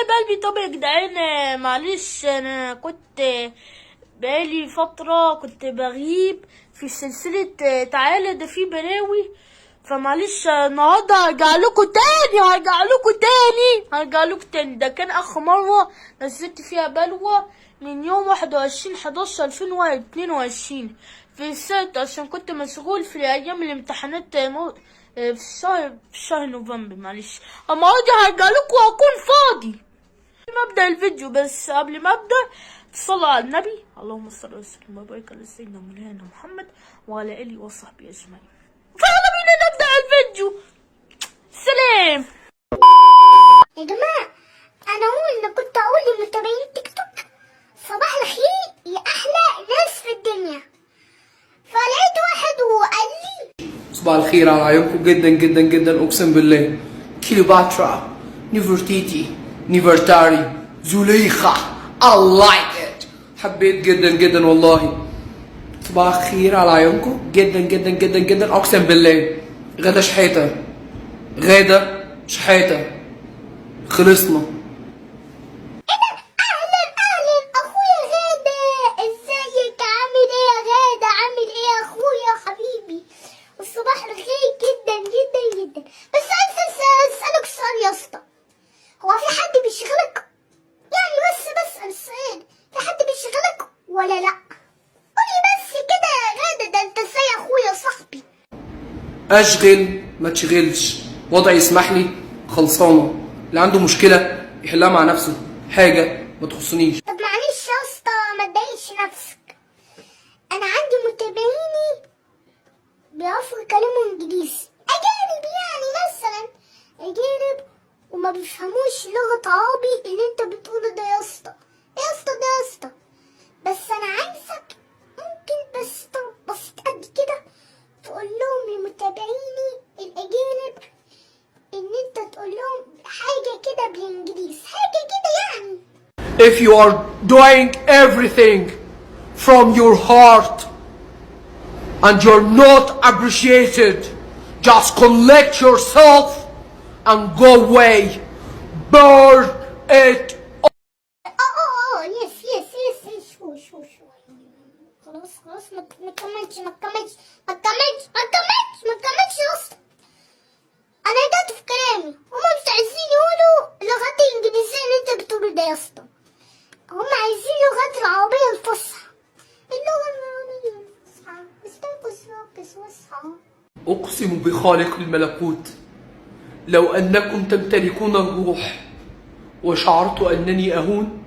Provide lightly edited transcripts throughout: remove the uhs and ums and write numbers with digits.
حبايب قلبي. طب يا جدعان معلش، انا كنت بقالي فترة كنت بغيب في سلسلة تعالى ده في بلاوي، فمعلش النهارده هرجع لكم تاني، هرجع لكم تاني، هرجع لكم تاني. ده كان اخر مرة نزلت فيها بلوى من يوم 21/11/2022 في السنة، عشان كنت مشغول في ايام الامتحانات في شهر نوفمبر. معلش المرة دي هرجع لكم وهكون فاضي. قبل ما ابدا الفيديو، بس قبل ما ابدا صلوا على النبي، اللهم صل وسلم وبارك على سيدنا مولانا محمد وعلى اله وصحبه اجمعين. فيلا بينا نبدا الفيديو. سلام. يا جماعة، أنا أقول إن كنت أقول لمتابعين تيك توك صباح الخير يا أحلى ناس في الدنيا، فلقيت واحد وقال لي صباح الخير على عيونكم جدا جدا جدا. اقسم بالله كليوباترا، نيفرتيتي، نيفرتاري، زليخة، I like it، حبيت جدا جدا والله. صباح الخير على عيونكم جدا جدا جدا جدا. اقسم بالله غادة شحاتة، غادة شحاتة، خلصنا. إيه ده؟ أهلا أهلا أخويا غادة، إزيك؟ عامل إيه يا غادة؟ عامل إيه يا أخويا حبيبي؟ والصباح الخير جدا جدا جدا. بس عايز أسألك سؤال يا اسطى، هو في حد بيشغلك؟ يعني بس بسأل السؤال، في حد بيشغلك ولا لأ؟ قولي بس كده يا غادة، ده انت ازاي يا اخويا صاحبي؟ اشغل ما تشغلش، وضعي يسمح لي، خلصانه. اللي عنده مشكلة يحلها مع نفسه، حاجة ما تخصنيش. طب معلش يا اسطى ما تضايقش نفسك، انا عندي متابعيني بيعرفوا يتكلموا انجليزي، اجانب يعني، مثلا اجانب وما بيفهموش لغة عربي اللي انت بتقوله ده يا اسطى، يا اسطى ده يا اسطى. بس انا عايزك ممكن بس طب بسيط قد كده تقول لهم لمتابعيني الاجانب ان انت تقول لهم حاجة كده بالانجليزي، حاجة كده يعني. If you are doing everything from your heart and you're not appreciated, just collect yourself and go away. Burn it. اه yes، شو خلاص خلاص، ما تكملش، ما تكملش، ما تكملش، ما تكملش، ما تكملش يا اسطى. انا رجعت في كلامي، هما مش عايزين يقولوا اللغات الانجليزية اللي انت بتقوله ده يا اسطى، هما عايزين اللغات العربية الفصحى، اللغة العربية الفصحى. استيقظ ركز واصحى. أقسم بخالق الملكوت لو أنكم تمتلكون الروح وشعرت أنني أهون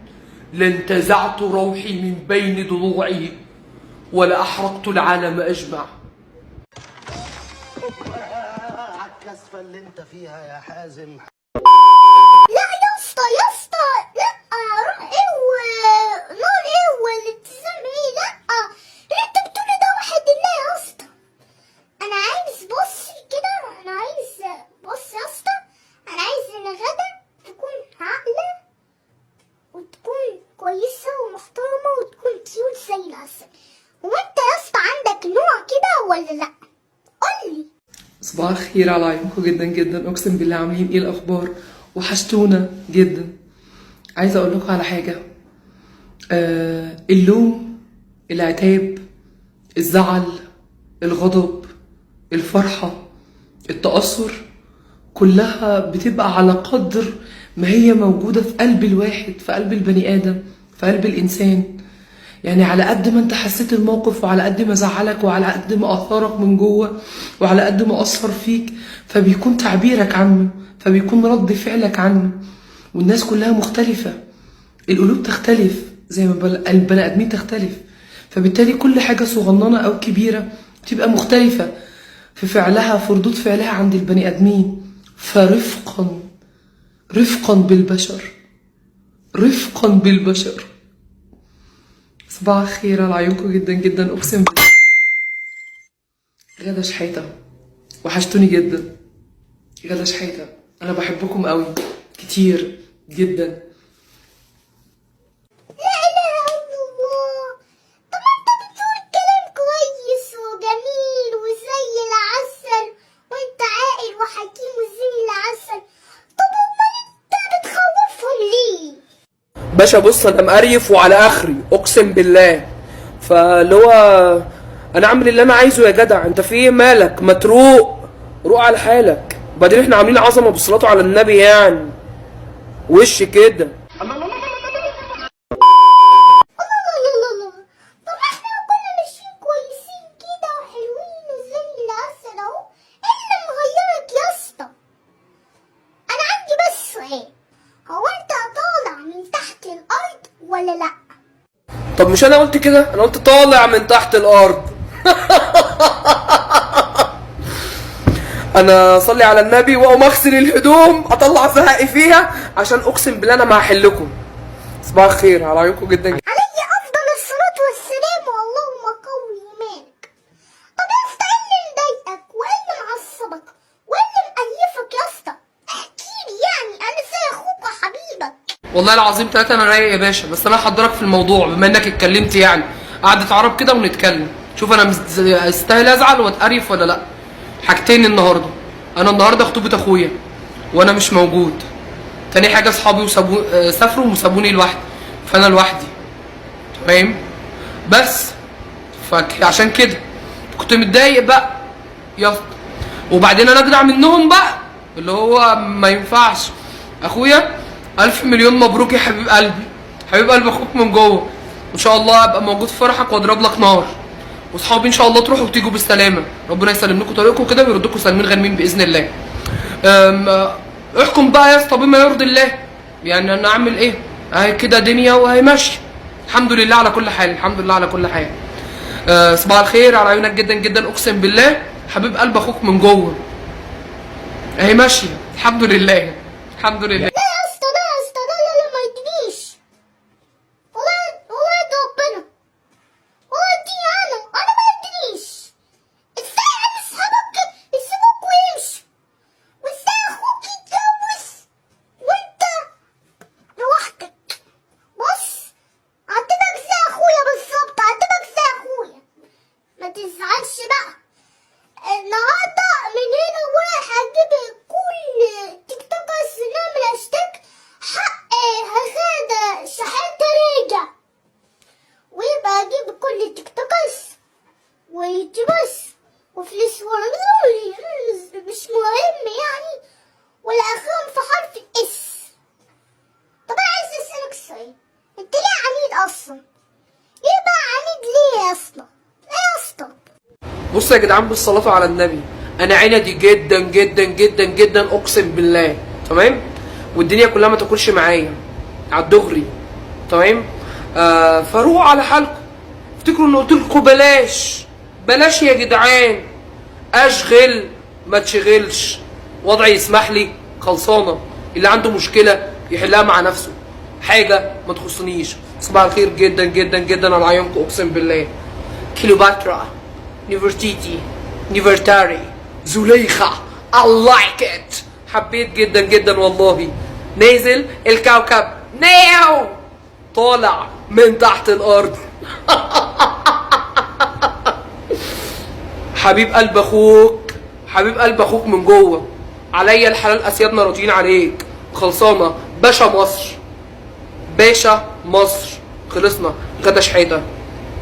لانتزعت روحي من بين ضلوعي ولأحرقت العالم أجمع. على الكسفة اللي انت فيها يا حازم. لا يا اسطى، يا اسطى، لا، روح ايه ونار ايه والالتزام ايه؟ لا، اللي انت بتقوله ده واحد الله يا اسطى. انا عايز، بص كده، انا عايز، بص يا اسطى، انا عايز ان غدا تكون عاقلة وتكون كويسة ومحترمة وتكون cute زي العسل. وانت يا اسطى عندك نوع كده ولا لا؟ قولي. صباح الخير على عيونكم جدا جدا. اقسم بالله عاملين ايه؟ الاخبار؟ وحشتونا جدا. عايزه اقول لكم على حاجة، اللوم، العتاب، الزعل، الغضب، الفرحة، التاثر، كلها بتبقى على قدر ما هي موجودة في قلب الواحد، في قلب البني ادم، في قلب الانسان. يعني على قد ما انت حسيت الموقف، وعلى قد ما زعلك، وعلى قد ما اثرك من جوه، وعلى قد ما اثر فيك، فبيكون تعبيرك عنه، فبيكون رد فعلك عنه. والناس كلها مختلفة، القلوب تختلف زي ما البني ادمين تختلف، فبالتالي كل حاجة صغننة او كبيرة بتبقى مختلفة في فعلها، في ردود فعلها عند البني ادمين. فرفقا، رفقا بالبشر، رفقا بالبشر. صباح الخير على عيونكم جدا جدا. اقسم بالله غادة شحاتة، وحشتوني جدا. غادة شحاتة، انا بحبكم قوي كتير جدا. لا اله الا الله. طب ما انت بتقول كلام كويس وجميل وزي العسل، وانت عاقل وحكيم وزي العسل، طب امال انت بتخوفهم ليه؟ باشا بص انا مقريف وعلى اخري اقسم بالله، فاللي هو انا اعمل اللي انا عايزه يا جدع، انت في ايه مالك؟ ما تروق، روق على حالك. وبعدين احنا عاملين عظمه بالصلاة على النبي يعني، وش كده. الله الله الله الله. طب احنا كنا ماشيين كويسين كده وحلوين وزي العسل اهو، ايه اللي مغيرك يا اسطى؟ انا عندي بس سؤال، هو انت طالع من تحت الارض ولا لا؟ طب مش انا قلت كده؟ انا قلت طالع من تحت الارض. انا اصلي على النبي واقوم اغسل الهدوم اطلع زهقي فيها، عشان اقسم بالله انا ما هحلكم. صباح الخير على عيونكم جدا. علي افضل الصلاة والسلام واللهم قوي ايمانك. طب يا اسطى ايه اللي مضايقك وايه اللي معصبك وايه اللي مقيفك يا اسطى؟ احكي لي يعني، انا زي اخوك وحبيبك. والله العظيم ثلاثة انا رايق يا باشا، بس انا هحضرك في الموضوع بما انك اتكلمت يعني، قعدة عرب كده ونتكلم. شوف انا استاهل ازعل واتقرف ولا لا. حاجتين النهارده، انا النهارده خطوبة اخويا وانا مش موجود. تاني حاجة اصحابي سافروا وسابوني لوحدي، فانا لوحدي تمام. بس فعشان كده كنت متضايق بقى يا اسطى. وبعدين انا اجدع منهم بقى، اللي هو ما ينفعش. اخويا الف مليون مبروك يا حبيب قلبي، حبيب قلب اخوك من جوه، وان شاء الله ابقى موجود في فرحك واضرب لك نار. واصحابي ان شاء الله تروحوا وتيجوا بالسلامة، ربنا يسلم لكم طريقكم كده ويردكم سالمين غانمين باذن الله. احكم بقى يا اسطى بما يرضي الله، يعني انا اعمل ايه؟ اهي كده دنيا وهي ماشية، الحمد لله على كل حال، الحمد لله على كل حال. صباح الخير على عيونك جدا جدا، اقسم بالله حبيب قلب اخوك من جوه، اهي ماشية الحمد لله، الحمد لله. لا يا اسطى، لا يا اسطى، لا لا لا ما يدريش والله، والله ده ربنا، والله دي انا ما يدريش ازاي انا اصحابك يسيبوك ويمشوا، وازاي اخوك يتجوز وانت لوحدك. بص اعتبرك زي اخويا بالظبط، اعتبرك زي اخويا، ما تزعلش بقى. النهارده من هنا ورايح هجيب كل TikTokers نعمل هاشتاج حق غادة شحاتة راجع، ويبقى اجيب كل TikTokers و YouTubers وفلوس مش مهم يعني، والاخرهم في حرف ال S. طب انا عايز اسالك سؤال، انت ليه عنيد اصلا؟ ليه بقى عنيد ليه يا اسطى؟ ليه يا اسطى؟ بصوا يا جدعان بالصلاة على النبي، انا عندي جدا جدا جدا جدا اقسم بالله تمام، والدنيا كلها ما تاكلش معايا على الدغري تمام. فروقوا على حالكم، افتكروا ان قلت لكم بلاش بلاش يا جدعان، اشغل ما تشغلش، وضعي يسمح لي خلصانه، اللي عنده مشكلة يحلها مع نفسه، حاجة ما تخصنيش. صباح الخير جدا جدا جدا على عيونكم اقسم بالله. كليوباترا، نيفرتيتي، نيفرتاري، زليخة، I like it، حبيت جدا جدا والله. نازل الكوكب نيو، طالع من تحت الارض. حبيب قلب اخوك، حبيب قلب اخوك من جوه، عليا الحلال اسيادنا راضيين عليك، خلصانه باشا مصر، باشا مصر، خلصنا. غدا شحيته،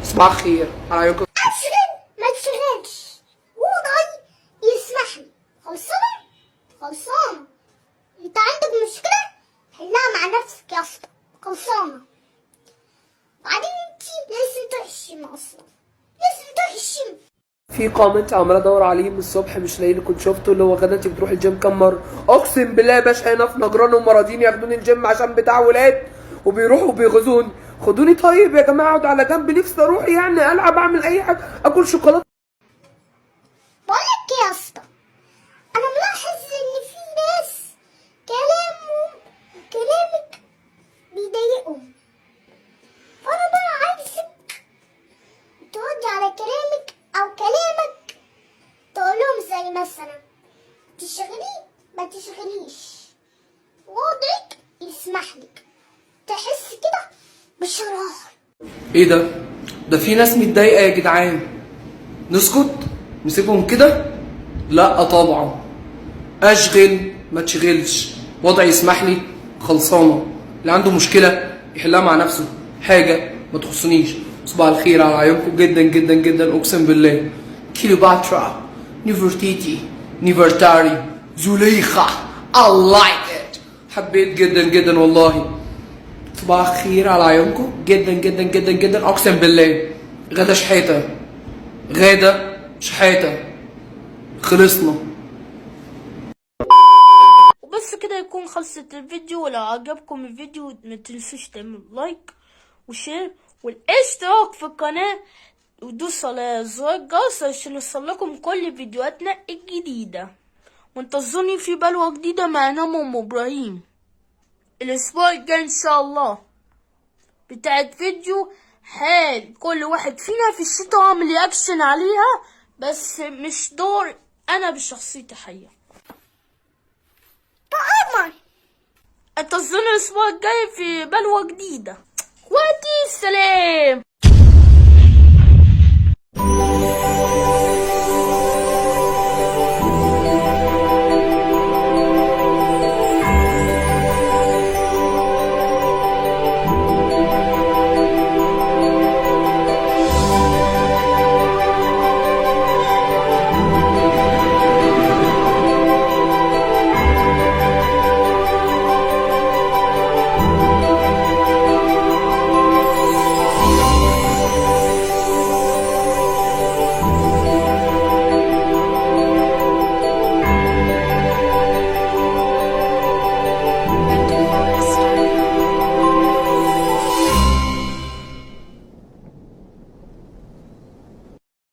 صباح الخير على عيونكم. اشغل ما تشغلش، وضعي يسمح لي، خلصانة خلصانة. انت عندك مشكلة حلها مع نفسك يا اسطى، خلصانة. بعدين انت لازم تروحي الجيم اصلا، لازم تروحي الجيم. في comment عمال ادور عليه من الصبح مش لاقي اللي كنت شفته، اللي هو غدا انت بتروحي الجيم كام مرة؟ اقسم بالله يا باشا هنا في نجران هم راضيين ياخدوني الجيم عشان بتاع ولاد، وبيروحوا وبيغزوني. خدوني طيب يا جماعة، اقعد على جنب، نفسي اروح يعني العب اعمل اي حاجة، اكل شوكولاتة. بقولك يا اسطى، انا ملاحظ ان في ناس كلامهم كلامك بيضايقهم، فانا بقى عايزك تردي على كلامك او كلامك، تقولهم زي مثلا تشغلي ما تشغليش، وضعك يسمح لك، تحس كده بشرار. ايه ده؟ ده في ناس متضايقة يا جدعان، نسكت نسيبهم كده؟ لا طبعا، اشغل ما تشغلش، وضعي يسمح لي، خلصانه. اللي عنده مشكلة يحلها مع نفسه، حاجة ما تخصنيش. صباح الخير على عيونكم جدا جدا جدا، اقسم بالله. كليوباترا، نيفرتيتي، نيفرتاري، زليخة، I like it، حبيت جدا جدا والله. صباح الخير على عيونكم جدا جدا جدا جدا، اقسم بالله. غادة شحاتة، غادة شحاتة، خلصنا. وبس كده يكون خلصت الفيديو. ولو عجبكم الفيديو ما تنسوش تعملوا like و share والاشتراك في القناة، ودوسوا على زر الجرس عشان يوصلكم كل فيديوهاتنا الجديدة. وانتظروني في بلوة جديدة مع نوم أم إبراهيم الأسبوع الجاي إن شاء الله، بتاعت فيديو حال كل واحد فينا في الشتا وعمل reaction عليها، بس مش دور أنا بشخصيتي حقيقة. قمر. انتظرونا الأسبوع الجاي في بلوة جديدة. اخواتي، سلام.